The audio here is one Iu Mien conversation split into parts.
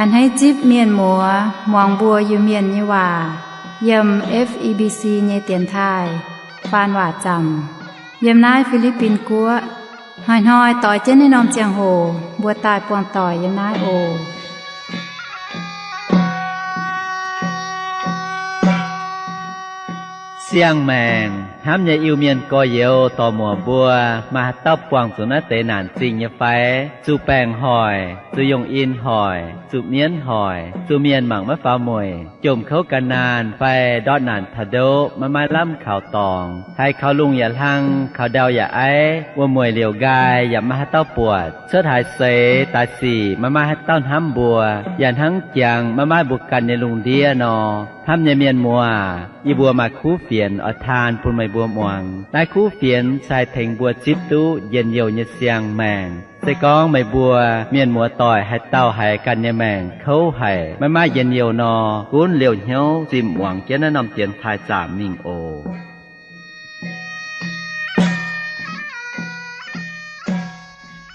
A'hneiv zipv mienh muoz muangx mbuo Iu-Mienh nyei waac yiem F E B C nyei dienx taaih faan waac zaamc yiem naaiv Fi^li^bin Guoqv. Hnoi-hnoi doix jienv naaiv norm ziangh hoc mbuo daaih buangh doic yiem naaiv oc. Siang-maengc hnamv nyei Iu-Mienh gorx-youz dorc-muoc mbuo, maaih haaix dauh buangh zuqc naaiv deix naanc zingh nyei fai? Zuqc baengc hoic, zuqc yungh in hoic, zuqc mienv hoic, zuqc mienh mangc maiv faaux mueic, jomc kouv ga'naanh fai ndortv naanc taux ndoqv maiv maaih lamh kaux dorngx, haiz kaux lungh yaac hlang, kaux ndau yaac aiv, wuom-mueic liouc nqaai yaac maiv maaih haaix dauh buatc, cuotv haaix seix daaih sic maiv maaih haaix dauh hnamv mbuo, yaac hnangv jangx maiv maaih mbuo ganh nyei lungh ndiev nor. Hnamv nyei mienh muoz, yie mbuo maaih kuv fienx oix taan bun meih mbuo muangx. Naaiv kuv fienx se haih tengx mbuo zipv duqv njien-youh nyei siang-maengc. Se gorngv meih mbuo mienh muoz doic haaix dauh haiz ganh nyei maengc kouv haic, maiv maaih njien-youh nor, gunv liouh hnyouv zimh muangx jienv naaiv norm dienx taaih zaamc mingh oc.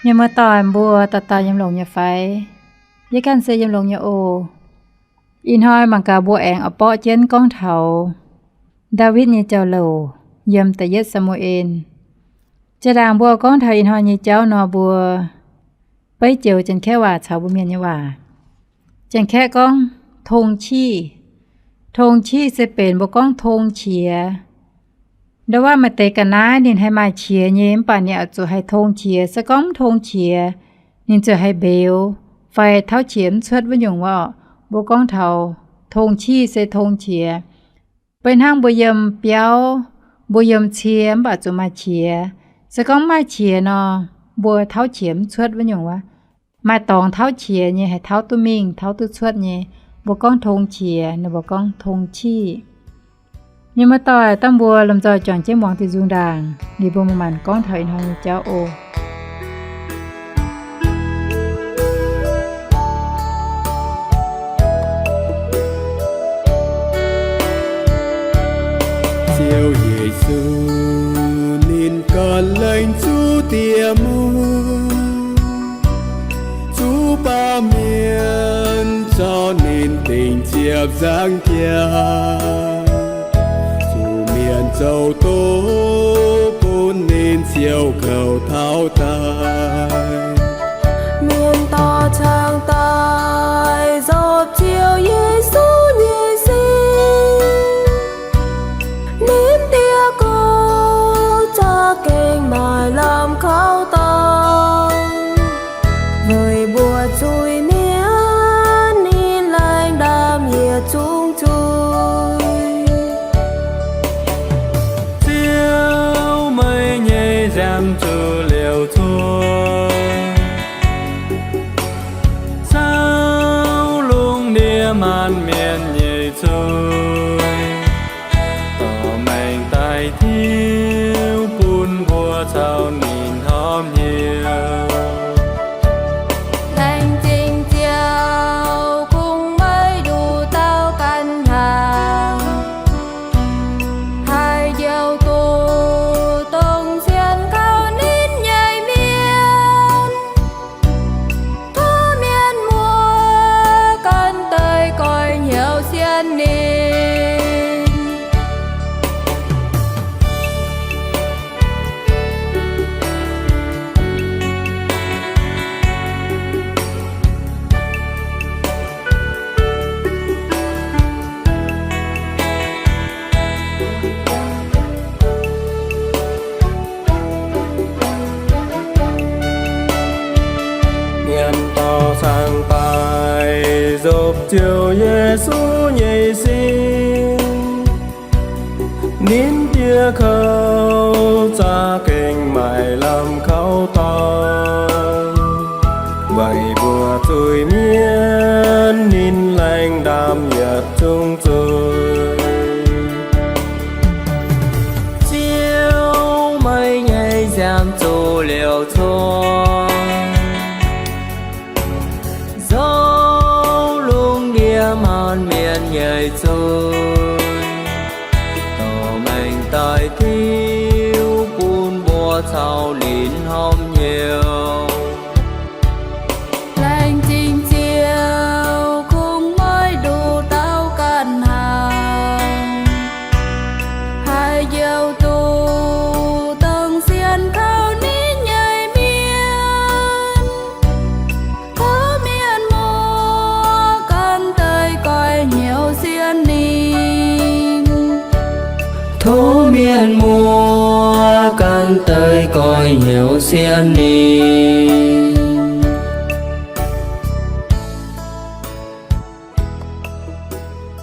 Mienh muoz doic mbuo dauh dauh yiem longx nyei fai? Yie ganh se yiem longx nyei oc. Ih hnoi mangc gaax mbuo aengx oix borqv jienv gorngv taux Ndaawitv nyei jauv-louc yiem Da'yietv Saa^mu^en. Jaa-ndaangc mbuo gorngv taux ih hnoi nyei jauv nor, mbuo beiv joux Janx-Kaeqv waac caux mbuo Mienh nyei waac. Janx-Kaeqv gorngv tong qiv. Tong qiv se benx mbuo gorngv tong qiex. Nduov waac maaih deix ga'naaiv ninh haih maaih qiex nyei, mv baac ninh oix zuqc haih tong qiex. Se gorngv mv tong qiex, ninh ziouc haih mbeux fai tauv qiex mv cuotv wuov nyungc wuov. Mbuo gorngv taux tong qiv se tong qiex. Beiv hnangv mbuo yiem biauv, mbuo yiem cie mv baac zuqc maaih qiex. Se gorngv mv maaih qiex nor, mbuo tauv qiex mv cuotv wuov nyungc wuov. Maaih dorngx tauv qiex nyei, haih tauv duqv mingh, tauv duqv cuotv nyei, mbuo gorngv tong qiex, ninh mbuo gorngv tong qiv. Mienh muoz-doic, dangh mbuo lomh nzoih juangc jienv muangx diuh nzung ndaangc, liuz mbuo manc-manc gorngv taux ih hnoi nyei jauv oc. Ziouv Yesu, ninh ganh laengz zuqc diex mungv, zuqc baamh mienh zorqv ninh dingc ziepc nzangv jaax, zuqc mienh zoux doqv bun ninh ziouc kouv taux daaih. Mienh dorh caangh daaih nzopv Ziouv Yesu nyei sin, ninh diex kouv za'gengh maaih lamh kaux dorngx, weic mbuo zuiz-mienh ninh laengh ndaamv yietc zungv zuiz. Ziouv, meih nyei nziaamv zuqc liouc cuotv, caux lungh ndiev maanc mienh nyei zuiz, dorh maengc daaih tiuv bun mbuo caux ninh hnamv hnyouv. Laengz zingh Ziouv, kungx meih nduqc dauh ganh hnaangx, haih njoux duqv dongh sienx kaux ninh nyei mienh. Tov mienh muoz ganh daaih goiv hnyouv sienx ninh. Mienh dorh caangh daaih nzopv Ziouv Yesu nyei sin, ninh diex kouv za'gengh maaih lamh kaux dorngx, weic mbuo zuiz-mienh ninh laengh ndaamv yietc zungv zuiz. Ziouv, meih nyei nziaamv zuqc liouc cuotv, nzouv lungh ndiev maanc mienh nyei zuiz, dorh maengc daaih tiuv bun mbuo caux ninh hnamv hnyouv. Laengz zingh Ziouv, Mienh muoz gan deix goiv hnyouv sienx ninh.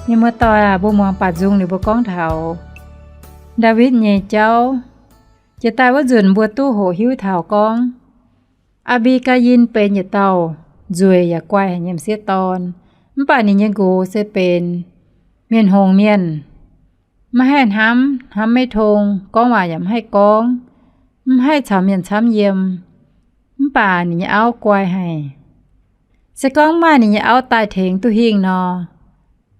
Mienh muoz-doic aac, mbuo muangx baac nzung liuz mbuo gorngv taux Ndaawitv nyei jauv. Jiex daaih wuov nzunc mbuo duqv hoqc hiuv taux gorngv Aa^mbi^gaa^yin benx yietc dauh nzueic yaac guai haic nyei m'sieqv dorn. Mv baac ninh nyei nqox se benx mienh hngongx mienh, maiv haih hnamv, hnamv maiv tong, gorngv waac yaac mv haih gorngv, mv haih caux mienh camv yiem. Mv baac ninh nyei auv guai haic. Se gorngv maaih ninh nyei auv daaih tengx duqv hingh nor,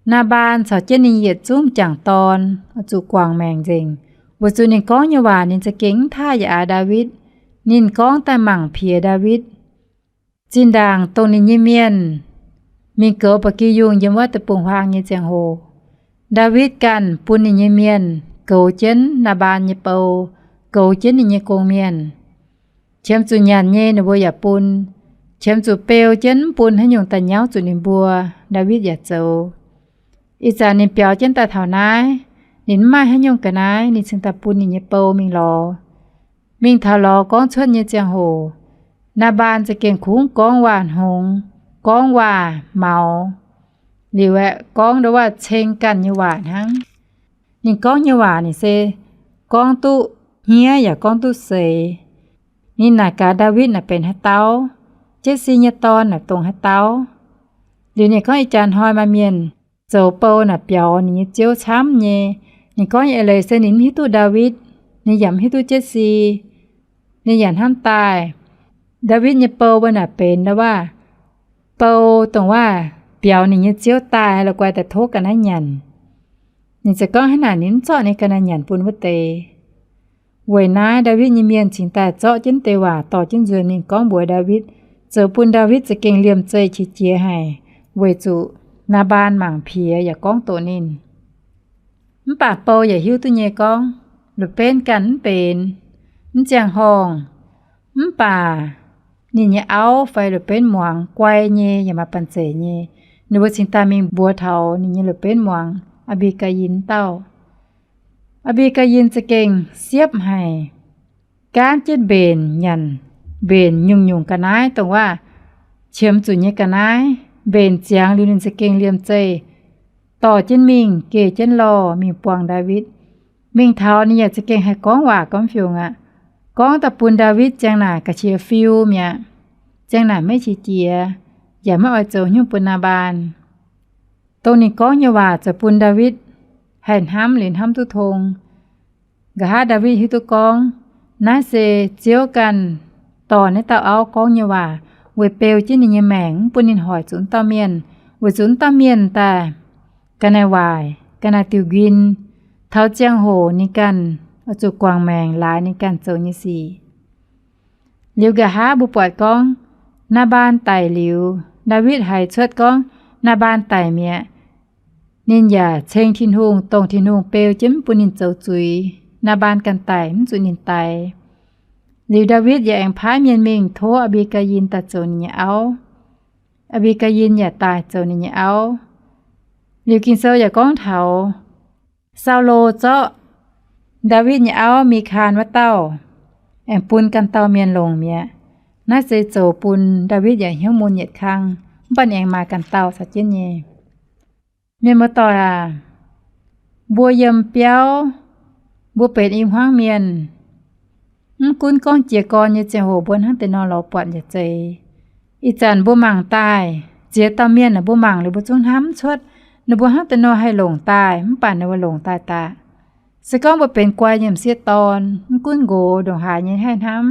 Naa^mbaan caux jienv ninh yietc zungv m'jangc dorn oix zuqc guangc maengc nzengc, weic zuqc ninh gorngv nyei waac ninh za'gengh mv taaih yaac aax Ndaawitv. Ninh gorngv daaih mangc piex Ndaawitv. Zinh ndaangc dongh ninh nyei mienh mingh goux ba'gi yungh yiem wuov deic-bung-huaang nyei ziangh hoc, Ndaawitv ganh bun ninh nyei mienh goux jienv Naa^mbaan nyei bou, goux jienv ninh nyei gong-mienh. Qiemx zuqc nyanc nyei ninh mbuo yaac bun, qiemx zuqc beu jienv mv bun haaix nyungc daaih nyauv zuqc ninh mbuo, Ndaawitv yaac zoux. Ih zanc ninh biaux jienv daaih taux naaiv, ninh mv maaih haaix nyungc ga'naaiv, ninh cingx daaih bun ninh nyei bou mingh lorz. Mingh taux lorz gorngv cuotv nyei ziangh hoc, Naa^mbaan za'gengh kungx gorngv waac hngongx, gorngv waac maux, liuz aeqv, gorngv nduov waac ceng ganh nyei waac hnangv. Ninh gorngv nyei waac ninh se gorngv duqv hniev yaac gorngv duqv seix. Ninh naaic gaax Ndaawitv naaic benx haaix dauh, Jetc^si nyei dorn naaic dongh haaix dauh. Liuz ninh gorngv, Ih jaax hnoi maaih mienh zoux bou naaic biaux ninh nyei ziouv camv nyei. Ninh gorngv nyei eix leiz se ninh mv hiuv duqv Ndaawitv, ninh yaac mv hiuv duqv Jetc^si. Ninh yaac hnamv daaih Ndaawitv nyei bou wuov naaic benx nduov waac bou dongh waac biaux ninh nyei ziouv daaih la'guaih daaih tov ga'naaiv nyanc. Ninh ziouc gorngv hnangv naaic ninh mv zorqv ninh ga'naaiv nyanc bun wuov deix. Weic naaiv Ndaawitv nyei mienh cingx daaih zorqv jienv deix waac dorh jienv nzuonx mingh gorngv mbuox Ndaawitv, zoux bun Ndaawitv za'gengh liemh zeih qiex jiez haic, weic zuqc Naa^mbaan mangc piex yaac gorngv doqc ninh. Mv baac bou yaac hiuv duqv nyei gorngv la'benv ganh mv benx, mv ziangh horngh. Mv baac ninh nyei auv fai la'benv muangx guai nyei yaac maaih banh zeic nyei. Ninh mbuo cingx daaih mingh mbuox taux ninh nyei la'benv muangx, Aa^mbi^gaa^yin dauh. Aa^mbi^gaa^yin za'gengh siepv haic, gaanv jienv mbenc nyanc, mbenc nyungc-nyungc ga'naaiv dongh waac qiemx zuqc nyei ga'naaiv, mbenc ziangx liuz ninh za'gengh liemh zeih dorh jienv mingh geh jienv lorh mingh buangh Ndaawitv. Mingh taux ninh yaac za'gengh haih gorngv waac gorngv fiungc aqv. Gorngv daaih bun Ndaawitv ziang naaic ga'qiex fiu mi'aqv. Ziang naaic maiv qiex jiez, yaac maiv oix zoux haaix nyungc bun Naa^mbaan. Dongh ninh gorngv nyei waac zoux bun Ndaawitv haih hnamv liuz hnamv duqv tong. Nqa'haav Ndaawitv hiuv duqv gorngv naaiv se Ziouv ganh dorh naaiv dauh auv gorngv nyei waac weic beu jienv ninh nyei maengc, mv bun ninh hoic zuqc wuov dauh mienh, weic zuqc wuov dauh mienh daaih ga'naaiv waaic, ga'naaiv diuc nquin, taux ziangh hoc ninh ganh oix zuqc guangc maengc laaix ninh ganh zoux nyei sic. Liuz nqa'haav mbuo buatc gorngv Naa^mbaan daic liuz, Ndaawitv haiz cuotv gorngv Naa^mbaan daic mi'aqv. Ninh yaac ceng Tin-Hungh, dongh Tin-Hungh beu jienv mv bun ninh zoux zuiz. Naa^mbaan ganh daic mv zuqc ninh daix. Liuz Ndaawitv yaac aengx paaiv mienh mingh tov Aa^mbi^gaa^yin daaih zoux ninh nyei auv. Aa^mbi^gaa^yin yaac daaih zoux ninh nyei auv. Liuz Ging-Sou yaac gorngv taux Saulo zorqv Ndaawitv nyei auv, Mikaan wuov dauh, aengx bun ganh dauh mienh longc mi'aqv. Naaiv se zoux bun Ndaawitv yaac hnyouv mun yietc kang, mv baac ninh aengx maaih ganh dauh caux jienv nyei. Mienh muoz-doic aac, mbuo yiem biauv, mbuo benx i hmuangv mienh, mv gunv gorngv jiez gorn nyei ziangh hoc mbuo hnangv deix nor lorz buatc yaac zeiz. Ih zanc mbuo mangc daaih, ziex dauh mienh naaic mbuo mangc liuz mbuo zungv hnamv cuotv, ninh mbuo hnangv deix nor haih longc daaih, mv baac ninh mbuo longc daaih daqc. Se gorngv mbuo benx guai nyei m'sieqv dorn, mv gunv nqox ndongc haaix nyei haih hnamv,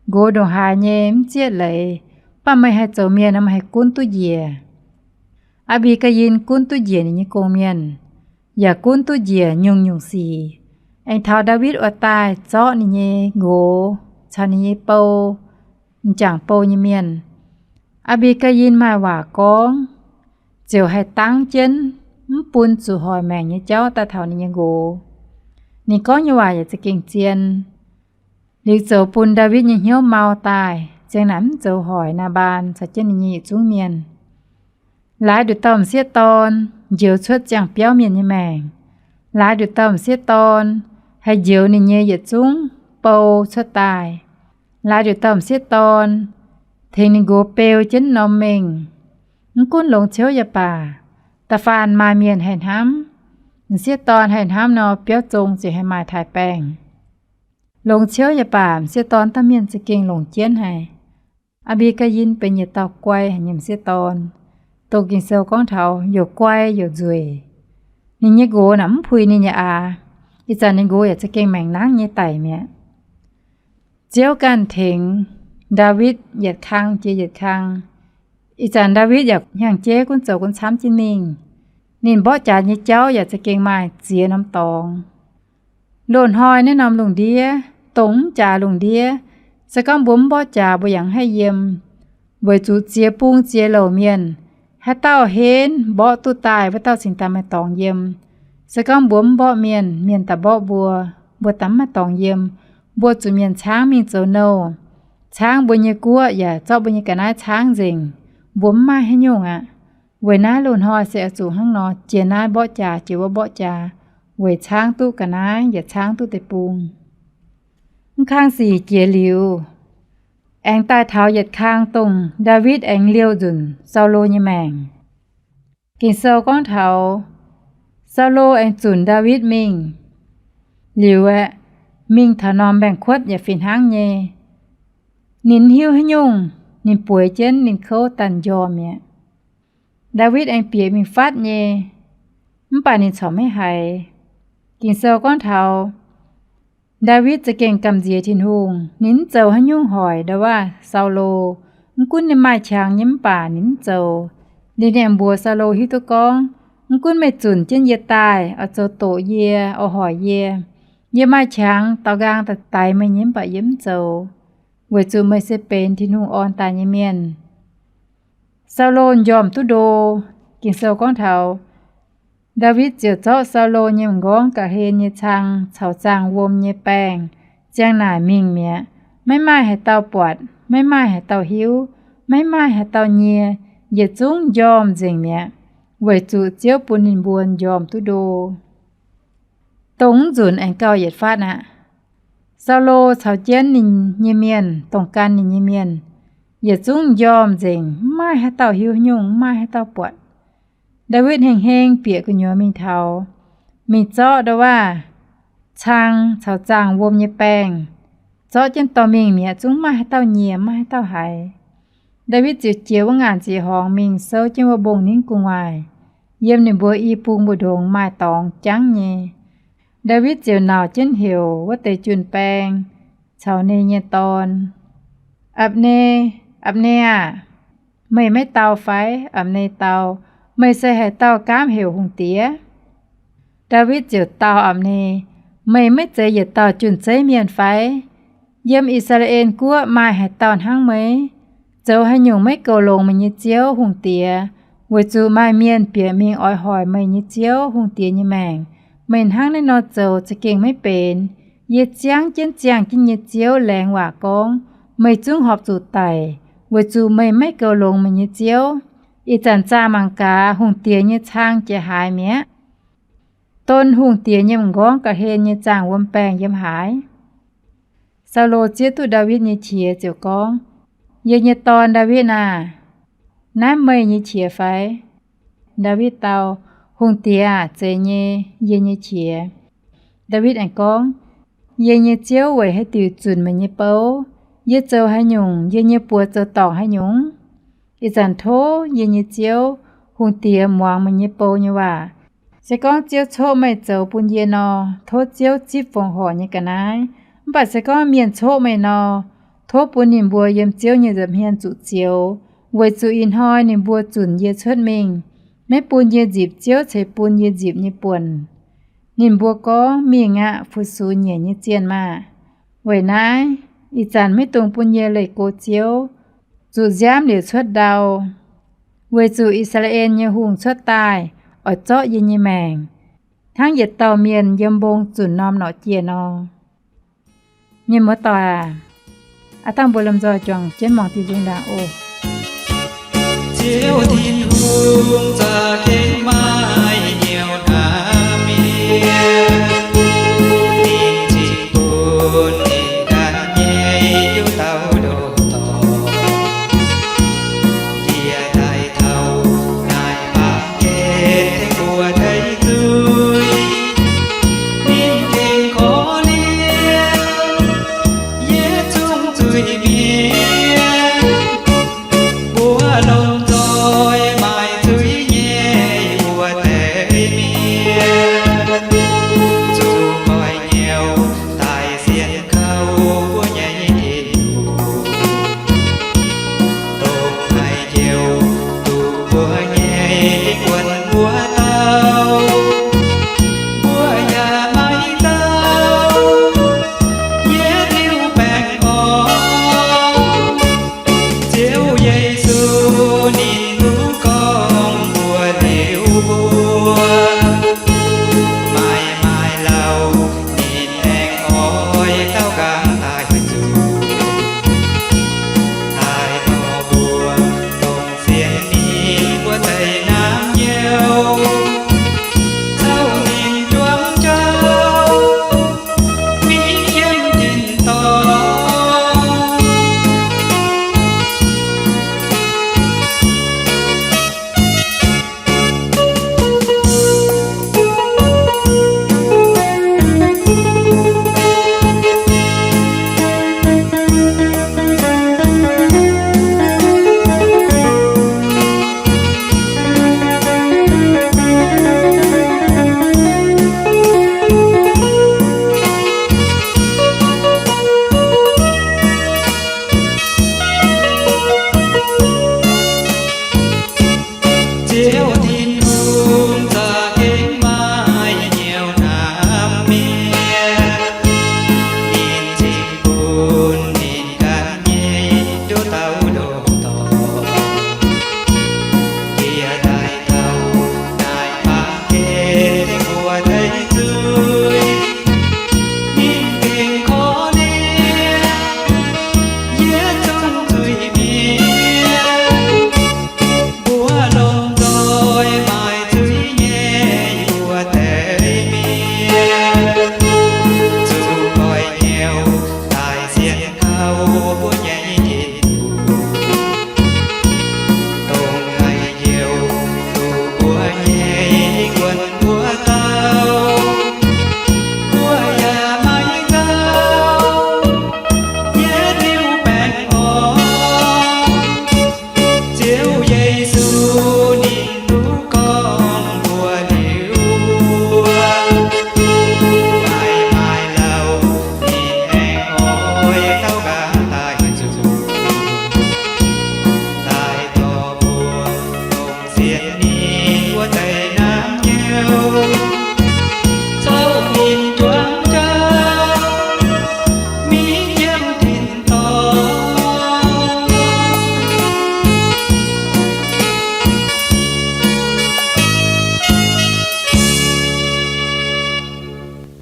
nqox ndongc haaix nyei mv zieqv leiz, mv baac meih haih zoux mienh nor meih haih gunv duqv njiec. Aa^mbi^gaa^yin gunv duqv njiec ninh nyei gong-mienh, yaac gunv duqv njiec nyungc-nyungc sic. Aengx taux Ndaawitv oix daaih zorqv ninh nyei nqox caux ninh nyei bou, m'jangc bou nyei mienh, Aa^mbi^gaa^yin maaih waac gorngv, ziouc haih dangv jienv, mv bun zuqc hoic maengc nyei jauv daaih taux ninh nyei nqox. Ninh gorngv nyei waac yaac za'gengh zien. Liuz zoux bun Ndaawitv nyei hnyouv mau daaih, ziang naaic mv zoux hoic Naa^mbaan caux jienv ninh nyei yietc zungv mienh. Laaix nduqc dauh m'sieqv dorn njoux cuotv ziangh biauv mienh nyei maengc. Laaix nduqc dauh m'sieqv dorn haih njoux ninh nyei yietc zungv bou cuotv daaih. Laaix nduqc dauh m'sieqv dorn tengx ninh nqox beu jienv norm mengh. Mv gunv longx ciouv yaac baac, da'faanh maaih mienh haih hnamv. M'sieqv dorn haih hnamv nor, biauv zong ziouc haih maaih taaix baengh. Longx ciouv yaac baac, m'sieqv dorn dauh mienh za'gengh longc jienv haic. Aa^mbi^gaa^in benx yietc dauh guai haic nyei m'sieqv dorn, dongh Ging-Sou gorngv taux youc guai youc nzueic. Ninh nyei nqox naaic mv puix ninh nyei aax. Ih zanc ninh nqox yaac za'gengh maengc nangv nyei daic mi'aqv. Ziouv ganh tengx Ndaawitv yietc kang jiex yietc kang. Ih zanc Ndaawitv yaac hnyangx-jeiv gunv zoux gunv camv jienv mingh. Ninh mborqv jaax nyei jauv yaac za'gengh maaih ziex norm dorngx. Loz-hnoi naaiv norm lungh ndiev, dongh mv jaax lungh ndiev, se gorngv mbuo mv mborqv jaax, mbuo yaac mv haih yiem. Weic zuqc ziex bung ziex louc mienh, haaix dauh henv mborqv duqv daaih, wuov dauh cingx daaih maaih dorngx yiem. Se gorngv mbuo mv mborqv mienh, mienh daaih mborqv mbuo, mbuo daaih mv maaih dorngx yiem. Mbuo zuqc mienh caangv mingh zoux nouh, caangv mbuo nyei guoqv yaac zorqv mbuo nyei ga'naaiv caangv nzengc, mbuo mv maaih haaix nyungc aqv. Weic naaiv loz-hnoi se oix zuqc hnangv nor, jiex naaiv mborqv jaax, jiex wuov mborqv jaax, weic caangv duqv ga'naaiv yaac caangv duqv deic-bung. Mv kang sic jiex liuz, aengx daaih taux yietc kang dongh Ndaawitv aengx liouh nzunc Saulo nyei maengc. Ging-Sou gorngv taux Saulo aengx zunc Ndaawitv mingh. Liuz aeqv, mingh taux norm mbaengx-kuotv yaac fih hnangv nyei. Ninh hiuv haaix nyungc, ninh bueix jienv ninh kouv daaih m'njormh mi'aqv. Ndaawitv aengx bieqc mingh fatv nyei, mv baac ninh corc maiv haiz. Ging-Sou gorngv taux Ndaawitv za'gengh gamh nziex Tin-Hungh, ninh mv zoux haaix nyungc hoic ndau-waav Saulo. Mv gunv ninh maaih qangx nyei mv baac ninh mv zoux. Ninh aengx mbuox Saulo hiuv duqv gorngv, mv gunv meih zunc jienv yie daaih, oix zoux doqc yie, oix hoic yie, yie maaih qangx daaux nqaang daaih daix meih nyei mv baac yie mv zoux, weic zuqc meih se benx Tin-Hungh orn daaih nyei mienh. Saulo m'njormh duqv ndo. Ging-Sou gorngv taux Ndaawitv ziouc zorqv Saulo nyei m'nqorngv ga'hlen nyei cang caux zaangh wuom nyei baengh ziang naaic mingh mi'aqv. Maiv maaih haaix dauh buatc, maiv maaih haaix dauh hiuv, maiv maaih haaix dauh nyie, yietc zungv m'njormh nzengc mi'aqv, weic zuqc Ziouv bun ninh mbuo m'njormh duqv ndo. Dongh mv nzunc aengx gauh yietc fatv aqv. Saulo caux jienv ninh nyei mienh, dongh gan ninh nyei mienh, yietc zungv m'njormh nzengc, mv maaih haaix dauh hiuv haaix nyungc, mv maaih haaix dauh buatc. Ndaawitv heng-heng bieqc gu'nyuoz mingh taux, mingh zorqv ndau-waav cang caux zaangh wuom nyei baengh, zorqv jienv dorh mingh mi'aqv, zungv mv maaih haaix dauh nyiec, mv maaih haaix dauh haiz. Ndaawitv ziouc jiex wuov ngaanc ziex horngz mingh souv jienv wuov mbong-ningv gu'nguaaic, yiem ninh mbuo i bung mbu'ndongx maaih dorngx jangv nyei. Ndaawitv ziouc nauc jienv heuc wuov deix jun-baeng caux ninh nyei dorn, Apc^ne, Apc^ne aah! Meih maiv dau fai? Apc^ne dau, Meih se haaix dauh gaamv heuc hungh diex? Ndaawitv ziouc dau Apc^ne, Meih maiv zeiz yietc dauh jun-zeiv mienh fai? Yiem I^saa^laa^en Guoqv maaih haaix dauh hnangv meih? Zoux haaix nyungc maiv goux longx meih nyei ziouv hungh diex, weic zuqc maaih mienh bieqc mingh oix hoic meih nyei ziouv hungh diex nyei maengc. Meih hnangv naaiv nor zoux za'gengh maiv benx. Yie ziangv jienv ziangh jienv nyei Ziouv laengz waac gorngv, meih zungv horpc zuqc daic, weic zuqc meih maiv goux longx meih nyei ziouv. Ih zanc zaah mangc gaax, hungh diex nyei cang jiex haaix mi'aqv. Don hungh diex nyei m'nqorngv ga'hlen nyei zaangh wuom baengh yiem haaix? Saulo zieqv duqv Ndaawitv nyei qiex ziouc gorngv, Yie nyei dorn Ndaawitv aah! Naaiv meih nyei qiex fai? Ndaawitv dau, Hungh diex aah! Zeiz nyei, yie nyei qiex. Ndaawitv aengx gorngv, Yie nyei ziouv weic haaix diuc zunc meih nyei bou? Yie zoux haaix nyungc, yie nyei buoz zoux dorngc haaix nyungc? Ih zanc tov yie nyei ziouv, hungh diex muangx meih nyei bou nyei waac. Se gorngv ziouv coqv meih zoux bun yie nor, tov ziouv zipv fongc horc nyei ga'naaiv. Mv baac se gorngv mienh coqv meih nor, tov bun ninh mbuo yiem ziouv nyei nza'hmien zuqc zioux, weic zuqc ih hnoi ninh mbuo zunc yie cuotv mingh, maiv bun yie nzipc ziouv ceix bun yie nzipc nyei buonc. Ninh mbuo gorngv, Mingh aqv. Fu-sux nyiec nyei zienh maah! Weic naaiv, ih zanc maiv dungx bun yie leih go ziouv, zuqc nziaamv liuz cuotv ndau, weic zuqc I^saa^laa^en nyei hungh cuotv daaih oix zorqv yie nyei maengc, hnangv yietc dauh mienh yiem mbong zunc norm norqc jiex nor. Mienh muoz-doic aac, aav dangh mbuo lomh nzoih juangc jienv muangx diuh nzung ndaangc oc. Ziouv Tin-Hungh za'gengh maaih hnyouv hnamv mienh.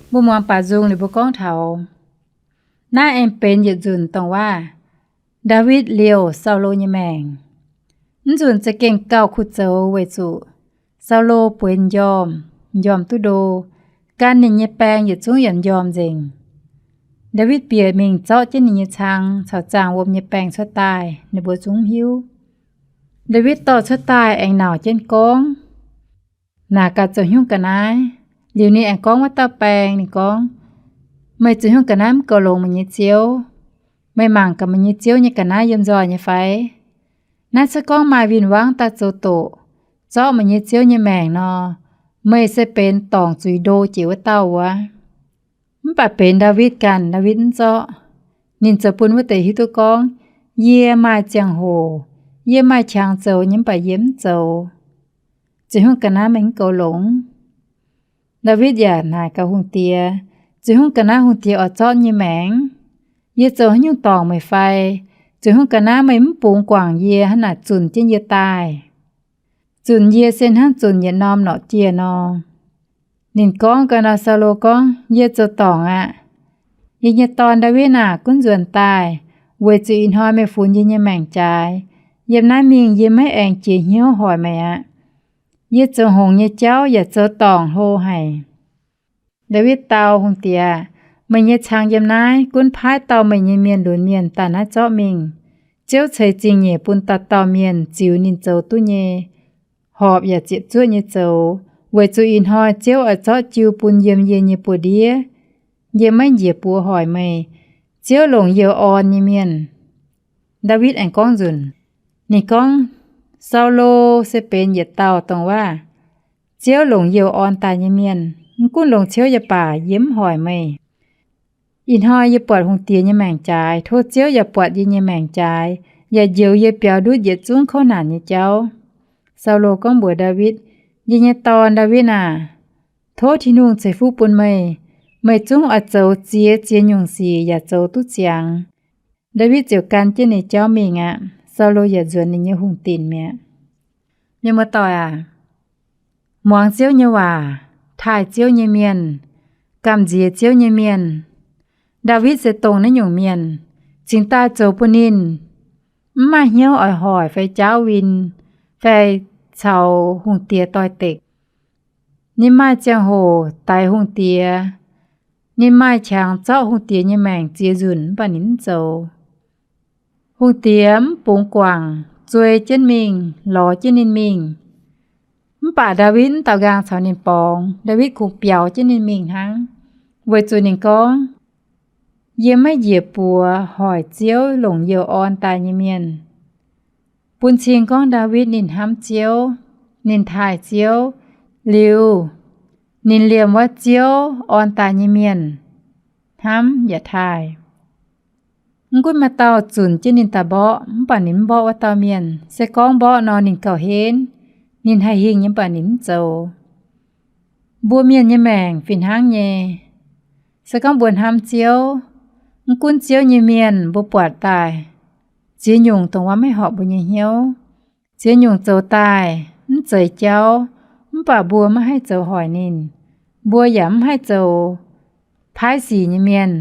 Mbuo muangx baac nzung ninh mbuo gorngv taux naaiv aengx benx yietc nzunc dongh waac Ndaawitv liouh Saulo nyei maengc. Mv nzunc za'gengh gauh kuh zoux weic zuqc Saulo bueix m'njormh, m'njormh duqv ndo, gan ninh nyei baeng yietc zungv yaac m'njormh nzengc. Ndaawitv bieqc mingh zorqv jienv ninh nyei cang caux zaangh wuom nyei baeng cuotv daaih, ninh mbuo zungv hiuv. Ndaawitv dorh cuotv daaih aengx nauc jienv gorngv, naaic gaax zoux haaix nyungc ga'naaiv. Liuz ninh aengx gorngv wuov dauh baeng, ninh gorngv, Meih zoux haaix nyungc ga'naaiv mv goux longx meih nyei ziouv? Meih mangc gaax meih nyei ziouv nyei ga'naaiv yiem nzoih nyei fai? Naaiv se gorngv maaih win-wangv daaih zoux doqc, zorqv meih nyei ziouv nyei maengc nor, meih se benx dorngc zuiz ndo jiex wuov dauh wuov. Mv baac benx Ndaawitv ganh, Ndaawitv mv zorqv. Ninh zoux bun wuov deix hiuv duqv gorngv, Yie maaih ziangh hoc, yie maaih qangx zoux nyei, mv baac yie mv zoux. Zoux haaix nyungc ga'naaiv meih mv goux longx? Ndaawitv yaac naaic gaax hungh diex, Zoux haaix nyungc ga'naaiv hungh diex oix zorqv nyei maengc? Yie zoux haaix nyungc dorngc meih fai? Zoux haaix nyungc ga'naaiv meih mv bungx guangc yie, hnangv naaic zunc jienv yie daaih? Zunc yie se hnangv zunc yietc norm norqc jiex nor. Ninh gorngv gau nor, Saulo gorngv, Yie zoux dorngc aqv. Yie nyei dorn, Ndaawitv aah, gunv nzuonx daaih, weic zuqc ih hnoi meih funx yie nyei maengc jaaix. Yiem naaiv mingh yie maiv aengx jiex hnyouv hoic meih aqv. Yie zoux hngongx nyei jauv yaac zoux dorngc hlo haic. Ndaawitv dau hungh diex, Meih nyei cang yiem naaiv, gunv paaiv dauh meih nyei mienh lunx mienh daaih naaiv zorqv mingh. Ziouv ceix zingh nyeic bun dauh dauh mienh ziux ninh zoux duqv nyei, horpc yaac ziepc zuoqv nyei zoux, weic zuqc ih hnoi Ziouv oix zorqv jiu bun yiem yie nyei buoz-ndiev. Yie maiv njiec buoz hoic meih. Ziouv longc youh orn nyei mienh. Ndaawitv aengx gorngv nzunc. Ninh gorngv, Saulo se benx yietc dauh dongh waac Ziouv longc youh orn daaih nyei mienh. Mv gunv longc ciouv yaac baac, yie mv hoic meih. Ih hnoi yie buatc hungh diex nyei maengc jaaix, tov Ziouv yaac buatc yie nyei maengc jaaix, yaac njoux yie biaux ndutv yietc zungv kouv naanc nyei jauv. Saulo gorngv mbuox Ndaawitv, Yie nyei dorn, Ndaawitv aah, tov Tin-Hungh ceix fuqv bun meih. Meih zungv oix zoux ziex ziex nyungc sic yaac zoux duqv ziangx. Ndaawitv ziouc gan jienv ninh jauv mingh aqv. Saulo yaac nzuonx ninh nyei hungh dinc mi'aqv. Mienh muoz-doic aac, muangx Ziouv nyei waac, taaih Ziouv nyei mienh, gamh nziex Ziouv nyei mienh, Ndaawitv se dongh naaiv nyungc mienh. Cingx daaih zoux bun ninh mv maaih hnyouv oix hoic fai jaauv win fai caux hungh diex doix-dekc. Ninh maaih ziangh hoc daix hungh diex, ninh maaih qangx zorqv hungh diex nyei maengc ziex nzunc, mv baac ninh mv zoux. Hungh diex mv bungx guangc, zuei jienv mingh, lorz jienv ninh mingh. Mv baac Ndaawitv mv daaux nqaang caux ninh borngz. Ndaawitv kungx biaux jienv ninh mingh hnangv, weic zuqc ninh gorngv, Yie maiv njiec buoz hoic Ziouv longc youh orn daaih nyei mienh. Bun cing gorngv Ndaawitv ninh hnamv Ziouv, ninh taaih Ziouv, liuz ninh liemh wuov Ziouv orn daaih nyei mienh hnamv yaac taaih. Mv gunv maaih dauh zunc jienv ninh daaih mborqv, mv baac ninh mv mborqv wuov dauh mienh. Se gorngv mborqv nor ninh gauh henv, ninh haih hingh nyei, mv baac ninh mv zoux. Mbuo mienh nyei maengc fih hnangv nyei. Se gorngv mbuo hnamv Ziouv, mv gunv Ziouv nyei mienh mbuo buatc daaih ziex nyungc dongh wuov maiv horpc mbuo nyei hnyouv, ziex nyungc zoux daaih mv zeiz jauv, mv baac mbuo maiv haih zoux hoic ninh, mbuo yaac mv haih zoux paaiv sic nyei mienh.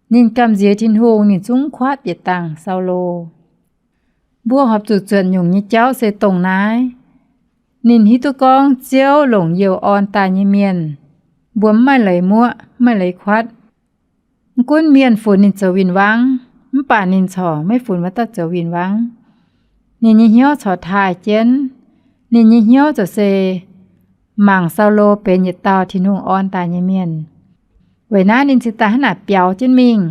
Ninh gamh nziex Tin-Hungh, ninh zungv kuatv yietc dangh Saulo. Mbuo horpc zuqc zuotc nyungc nyei jauv se dongh naaiv. Ninh hiuv duqv gorngv Ziouv longc youh orn daaih nyei mienh, mbuo mv maaih leiz muoqv, mv maaih leiz kuatv. Mv gunv mienh funx ninh zoux win-wangv, mv baac ninh corc maiv funx wuov dauh zoux win-wangv. Ninh nyei hnyouv corc taaih jienv. Ninh nyei hnyouv corc se mangc Saulo benx yietc dauh Tin-Hungh orn daaih nyei mienh. Weic naaiv ninh cingx daaih hnangv naaic biaux jienv mingh,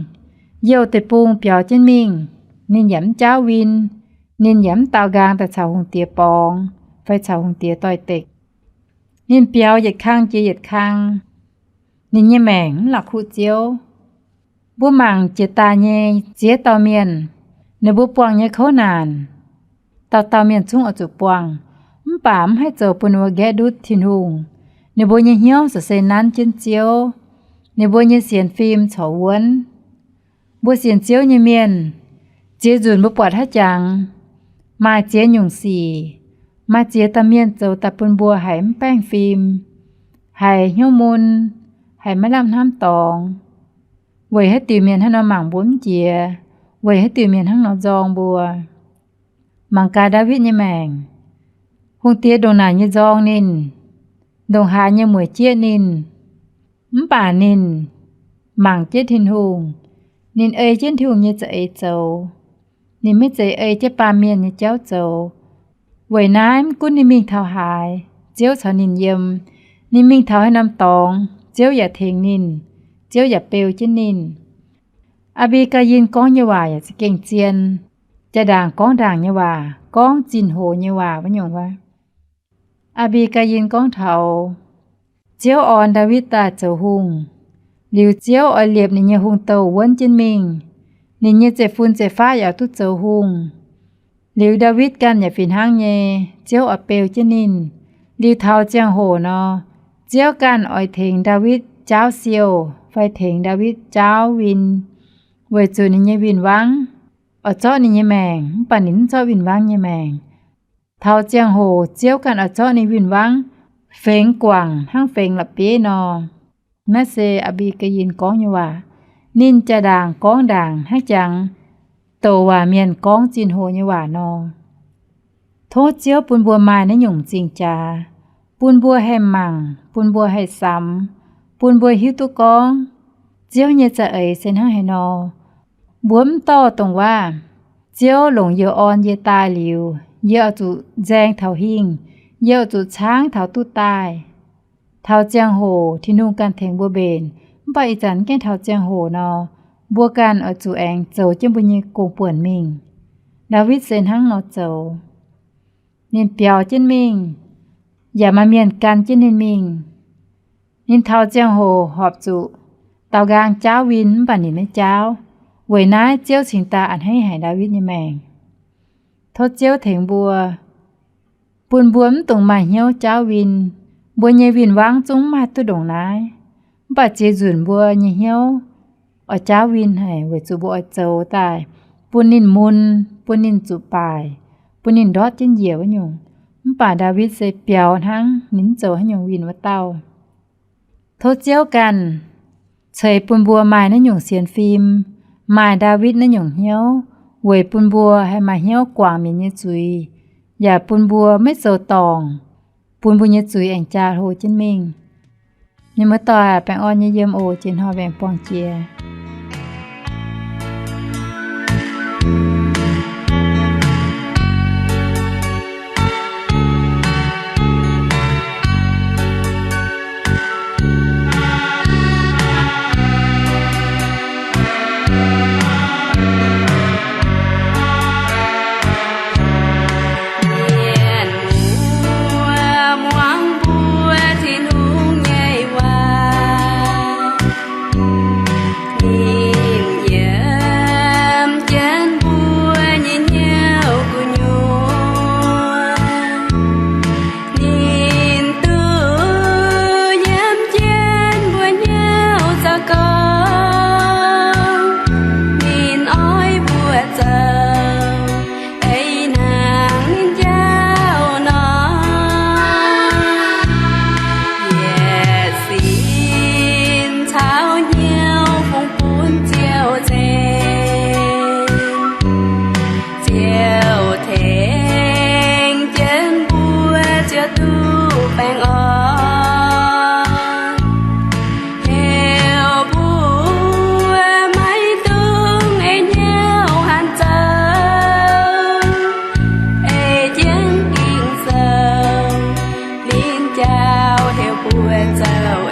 youh deic-bung biaux jienv mingh. Ninh yaac mv jaauv win, ninh yaac mv daaux nqaang daaih caux hungh diex borngz fai caux hungh diex doix-dekc. Ninh biaux yietc kang jiex yietc kang, ninh nyei maengc mv la'kuqv Ziouv. Mbuo mangc jiex daaih nyei ziex dauh mienh, ninh mbuo buangh nyei kouv naanc, dauh dauh mienh zungv oix zuqc buangh, mv baac mv haih zoux bun ninh mbuo nqaeqv ndutv Tin-Hungh. Ninh mbuo nyei hnyouv corc se nanv jienv Ziouv. Ninh mbuo nyei sienx fim corc wuonv. Mbuo sienx Ziouv nyei mienh, ziex nzunc mbuo buatc haaix jangx maaih ziex nyungc sic, maaih ziex dauh mienh zoux daaih bun mbuo haiz mv baengh fim, haiz hnyouv mun, haiz maiv lamh hnamv dorngx, weic haaix diuc mienh hnangv nor mangc mbuo mv jiex, weic haaix diuc mienh hnangv nor nzorng mbuo. Mangc gaax Ndaawitv nyei maengc, hungh diex ndongc naaic nyei nzorng ninh, ndongc haaix nyei mueic jieqv ninh, mv baac ninh mangc jienv Tin-Hungh. Ninh ei jienv Tin-Hungh nyei za'eix zoux. Ninh maiv zeiz ei jienv baamh mienh nyei jauv zoux. Weic naaiv mv gunv ninh mingh taux haaix, Ziouv caux ninh yiem. Ninh mingh taux haaix norm dorngx, Ziouv yaac tengx ninh, Ziouv yaac beu jienv ninh. Aa^mbi^gaa^in gorngv nyei waac yaac za'gengh zien. Jaa-ndaangc gorngv ndaangc nyei waac, gorngv zinh hoc nyei waac wuov nyungc wuov. Aa^mbi^gaa^in gorngv taux Ziouv orn Ndaawitv daaih zoux hungh, liuz Ziouv oix liepc ninh nyei hungh douh wuonv jienv mingh. Ninh nyei zeiv-fun zeiv-faqv yaac duqv zoux hungh. Liuz Ndaawitv ganh yaac fih hnangv nyei, Ziouv oix beu jienv ninh. Liuz taux ziangh hoc nor, Ziouv ganh oix tengx Ndaawitv jaauv siouh fai tengx Ndaawitv jaauv win, weic zuqc ninh nyei win-wangv oix zorqv ninh nyei maengc, mv baac ninh mv zorqv win-wangv nyei maengc. Taux ziangh hoc Ziouv ganh oix zorqv ninh win-wangv fengx guangc hnangv fengx la'bieiv nor. Naaiv se Aa^mbi^gaa^in gorngv nyei waac. Ninh jaa-ndaangc gorngv ndaangc hnangv jangx douc waac mienh gorngv zinh hoc nyei waac nor. Tov Ziouv bun mbuo maaih naaiv nyungc m'zing jaax, bun mbuo haih mangc, bun mbuo haih samx, bun mbuo hiuv duqv gorngv Ziouv nyei za'eix se hnangv haaix nor. Mbuo mv dorh dongh waac, Ziouv longc yie orn yie daaih liuz, yie oix zuqc nzaeng taux hingh, yie oix zuqc caangv taux duqv daaih. Taux ziangh hoc Tin-Hungh ganh tengx mbuo mbenc, mv baac ih zanc mv gaengh taux ziangh hoc nor, mbuo ganh oix zuqc aengx zoux jienv mbuo nyei gong-buonc mingh. Ndaawitv se hnangv nor zoux. Ninh biaux jienv mingh, yaac maaih mienh gan jienv ninh mingh. Ninh taux ziangh hoc horpc zuqc daaux nqaang jaauv win, mv baac ninh maiv jaauv. Weic naaiv Ziouv cingx daaih a'hneiv haic Ndaawitv nyei maengc. Tov Ziouv tengx mbuo, bun mbuo mv dungx maaih hnyouv jaauv win. Mbuo nyei win-wangv zungv mv maaih duqv ndongc naaiv, mv baac ziex nzunc mbuo nyei hnyouv oix jaauv win haic, weic zuqc mbuo oix zoux daaih bun ninh mun, bun ninh zuqc baaic, bun ninh ndortv jienv njiec wuov nyungc. Mv baac Ndaawitv se biaux hnangv, ninh mv zoux haaix nyungc win wuov dauh. Tov Ziouv ganh ceix bun mbuo maaih naaiv nyungc sienx fim, maaih Ndaawitv naaiv nyungc hnyouv, weic bun mbuo haih maaih hnyouv guangc mienh nyei zuiz, yaac bun mbuo maiv zoux dorngc, bun mbuo nyei zuiz aengx jaa hlo jienv mingh. Mienh muoz-doic, baengh orn nyei yiem oc. Jiex hnoi mbuo aengx buangh jiex. Mienh muoz muangx mbuo Tin-Hungh nyei waac, ninh yiem jienv mbuo nyei hnyouv gu'nyuoz. Ninh duqv yiem jienv mbuo hnyouv zaux gong. Ninh oix mbuo zoux eix hnangv ninh njaaux nor. Yietc sin caux hnyouv fungx bun Ziouv ceng. Ziouv tengx jienv mbuo ziouc duqv baengh orn. Heuc mbuo maiv dungx ei hnyouv hanc zoux, ei jienv Ging-Sou, ninh njaaux heuc mbuo zoux